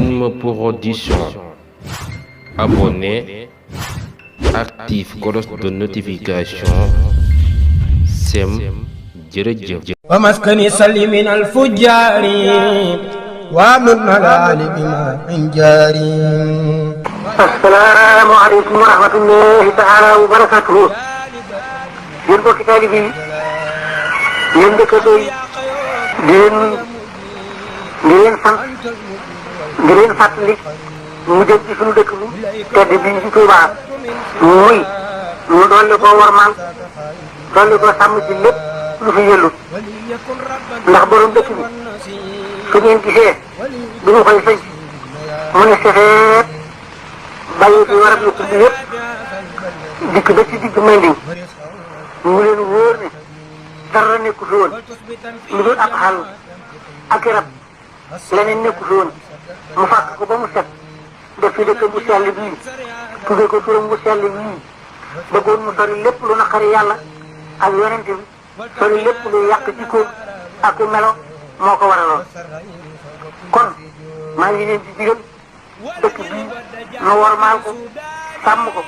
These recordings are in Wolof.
Rythme Production. Abonnez, active cloche de notification. Sem jërëjëf. wa maskani salli min al fujjaari wa min malaali bima injaari. assalaamu aleykum wa rahmatullahi taala wa barakatuhu. yéen mbokki taalibe yi yéen dëkkandoo yi di leen sant di leen fàttali mu jëm ci suñu dëkk bi tedd bi ci Tuubaa muy ñu dolli ko warmaal dolli ko sàmm ci lépp lu fi yëllut ndax borom dëkk bi su ngeen gisee bi ñu koy sëñ mu ne sefeet bàyyi bi warab yu tudd yëpp dikk ba ci digg Manding mu leen wóor ne dara nekku fi woon lu dul ab xàll ak rab leneen nekku fi woon mu fàkk ko ba mu set def fi dëkk bu sell bii tuddee ko turam bu sell bii bëggoon mu sori lépp lu naqari yàlla ak yonent bi sori lépp lu yàq jikko ak melo moo ko waraloon kon maa ngi leen di digal dëkk bii nu wormaal ko sàmm ko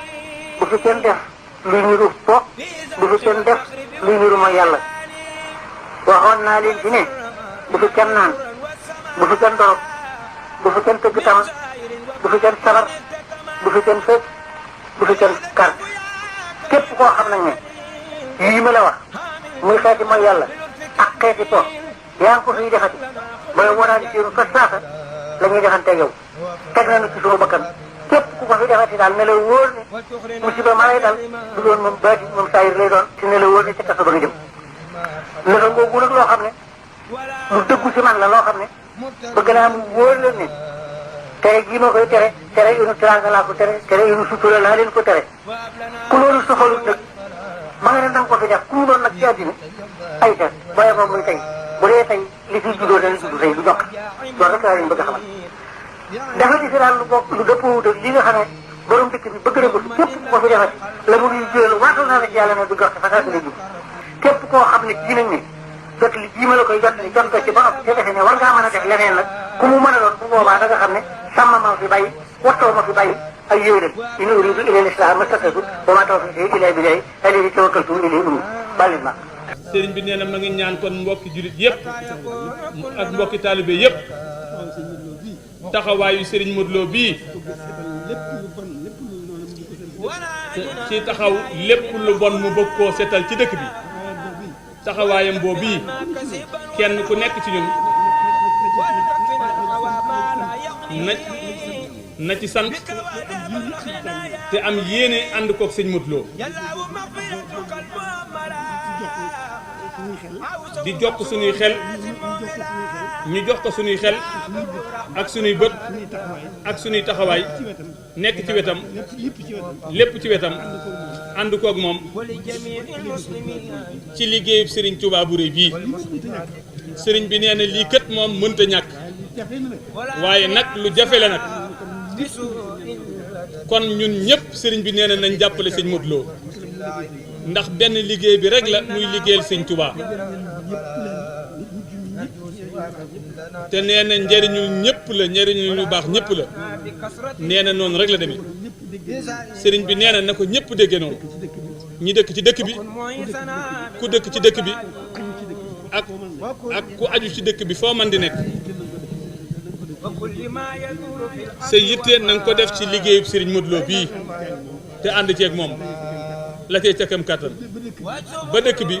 bu fi kenn def luy niru po bu fi kenn def luy niru mooy yàlla waxoon naa leen ci ne bu fi kenn naan bu fi kenn dorog bu fi kenn tëgg tama bu fi kenn sabar bu fi kenn fecc bu fi kenn kar képp koo xam nañ ne lii ma la wax muy xeeti mooy yàlla ak xeeti po yaa ngi ko fiy defati booy waraani séenu fa saasa la ñuy defante yow teg nañu ci suñu bakkan képp ku ko fi defati daal ne la wóor ne musiba ma lay dal du doon moom baati moom saayir lay doon ci ne la wóor ne ca kaso ba nga jëm naka ngoogu nag loo xam ne lu dëggu ci man la loo xam ne bëgg naa mu wóor la ne tere gii ma koy tere inu teraanga laa ko tere inu sutura laa leen ko tere ku loolu soxalut nag ma nga ne danga ko fi def ku mu doon nag ci àddina ay ta booye ba muy tey bu dee tey li fi juddoo dana judd tey du jokk loolu rek laa leen bëgg a xamal dafa di si daal lu bokk lu dëppoo li nga xam ne borom dëkk bi bëgg na ko képp ku ko fi defati la mu ngi jël waatal naa la ci yàlla ne du jokk fa saa si la jub képp koo xam ne ji nañ ne jot li jii ma la koy jot li jot ko ci ba ëpp te defe ne war ngaa mën a def leneen nag ku mu mën a doon bu boobaa da nga xam ne sàmm ma fi bàyyi wattoo ma fi bàyyi ay yéwénal in uriidu illa l-islaaha mastata'tu wa maa tawfiiqii illaa billaah alayhi tawakkaltu wa ilayhi uniib bàllil ma sëriñ bi nee na ma ngi ñaan kon mbokki julit yëpp ak mbokki taalibe yëpp taxawaayu sëriñ Modou Lo bii ci taxaw lépp lu bon mu bëgg koo setal ci dëkk bi taxawaayam boobu kenn ku nekk ci ñun na ci sant te am yéene ànd koog sëñ Modou Lo di jokk suñuy xel ñu jox ko suñuy xel ak suñuy bët ak suñuy taxawaay nekk ci wetam lépp ci wetam ànd koog moom ci liggéeyub Serigne Touba bu rëy bii Serigne bi nee na lii kët moom mënta ñàkk waaye nag lu jafe la nag kon ñun ñëpp Serigne bi nee na nañ jàppale sëñ Modou Lo ndax benn liggéey bi rek la muy liggéeyal sëñ Touba te nee na njëriñul ñëpp la njëriñul lu baax ñëpp la nee na noonu rek la demee sëriñ bi nee na ko ñëpp déggee noonu ñi dëkk ci dëkk bi ku dëkk ci dëkk bi ak ku aju ci dëkk bi foo man di nekk sa yitte na nga ko def ci liggéeyub sëriñ Modou Lo bii te ànd ceeg moom la cay ca kam kàttan ba dëkk bi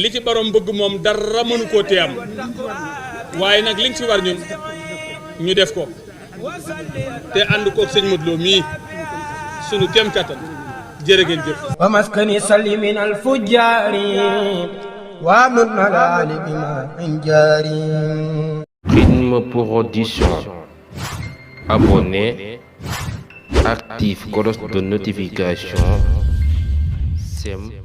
li ci borom bëgg moom dara mënu koo tee am waaye nag li nga ci war ñun ñu def ko te ànd koog sëñ Modou Lo mii sunu kem kattan jërë ngeen jëf. wa maskani salli min al fujjaari wa min malaali bima injaari. Rythme Production. Abonnez, active cloche de notification. Sem